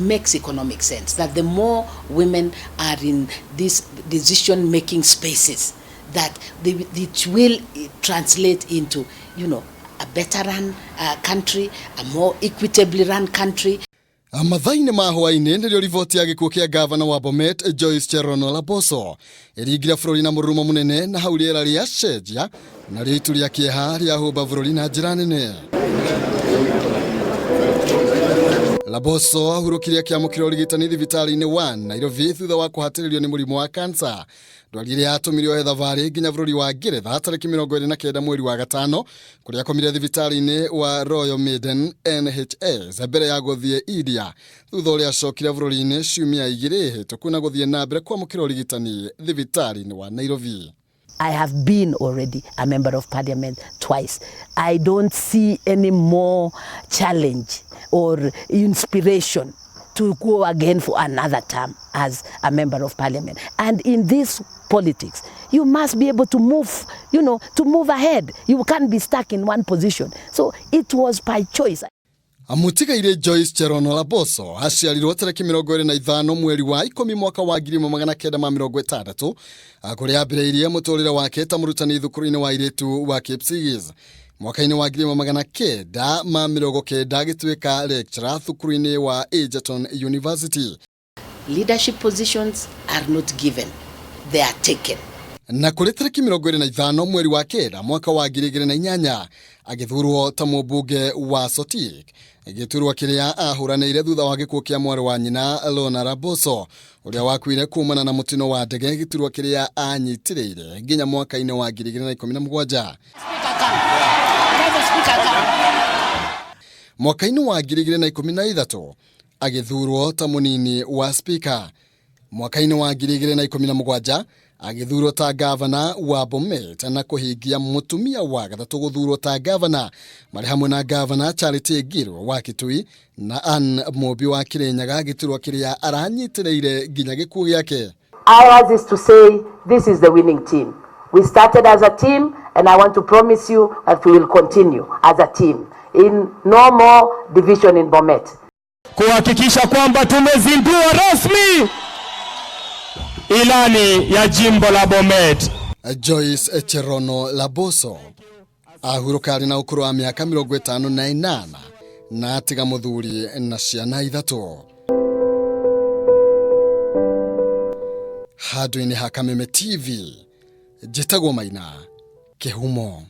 Makes economic sense that the more women are in these decision making spaces, that it will translate into a better run country, a more equitably run country. Mathaa-inĩ ma hwaĩ-inĩ nĩrĩo riboti ya gĩkuũ kĩa ngavana wa Bomet Joyce Cherono Laboso ĩringire bũrũri na mũrurumo mũnene na hau rĩera rĩacenjia narĩo itu rĩa kĩeha rĩahũmba bũrũri na njĩra nene. Laboso ahurũkire akĩamũkĩra ũrigitani thibitarĩ-inĩ wa Nairobi thutha wa kũhatĩrĩrio nĩ mũrimũ wa kansa. Ndwari ĩrĩa yatũmire oe thabarĩ nginya bũrũri wa Ngeretha tarĩki 29 mweri wa gatano kũrĩa akomire thibitarĩ-inĩ wa Royal Maiden NHS mbere ya gũthiĩ India thutha ũrĩa acokire bũrũri-inĩ ciumia igĩrĩ hĩtũku na gũthiĩ na mbere kwamũkĩra ũrigitani thibitarĩ-inĩ wa Nairobi. I have been already a member of parliament twice. I don't see any more challenge or inspiration to go again for another term as a member of parliament. And in this politics, you must be able to move, to move ahead. You can't be stuck in one position. So it was by choice. Mũtigairĩ Joyce Cherono Laboso aciarirwo tarĩki 25 mweri wa ikũmi mwaka wa 1960 kũrĩa ambĩrĩirie mũtũrĩre wake ta mũrutani thukuru-inĩ wa airĩtu wa Kipsigis. Mwaka-inĩ wa 1990 agĩtuĩka lecturer thukuru-inĩ wa Egerton University. Leadership positions are not given, they are taken. Na kũrĩ tarĩki 25 mweri wa kenda mwaka wa 2008 agĩthurwo ta mũmbunge wa Sotik, gĩturwa kĩrĩa ahũranĩire thutha wa gĩkuũ kĩa mwarĩ wa nyina Lorna Laboso ũrĩa wakuire kumana na mũtino wa ndege, gĩturwa kĩrĩa anyitĩrĩire nginya mwaka-inĩ wa 2017. Mwaka-inĩ wa 2013 agĩthurwo ta mũnini wa speaker. Mwaka-inĩ wa 2017 agĩthurwo ta gavana wa Bomet na kũhingia mũtumia wa gatatũ gũthurwo ta gavana marĩ hamwe na gavana Charity Ngilu wa Kitui na Ann Mũmbi wa Kirinyaga, gĩturwa kĩrĩa aranyitĩrĩire nginya gĩkuũ gĩake. Ours is to say this is the winning team. We started as a team and I want to promise you that we will continue as a team. In no more division in Bomet. Kuhakikisha kwamba tumezindua rasmi ilani ya jimbo la Bomet. Joyce Cherono Laboso ahurũka arĩ na ũkũrũ wa mĩaka 58 na atiga mũthuri na ciana ithatũ. Handũ-inĩ ha Kameme TV, njĩtagwo Maina Kĩhumo.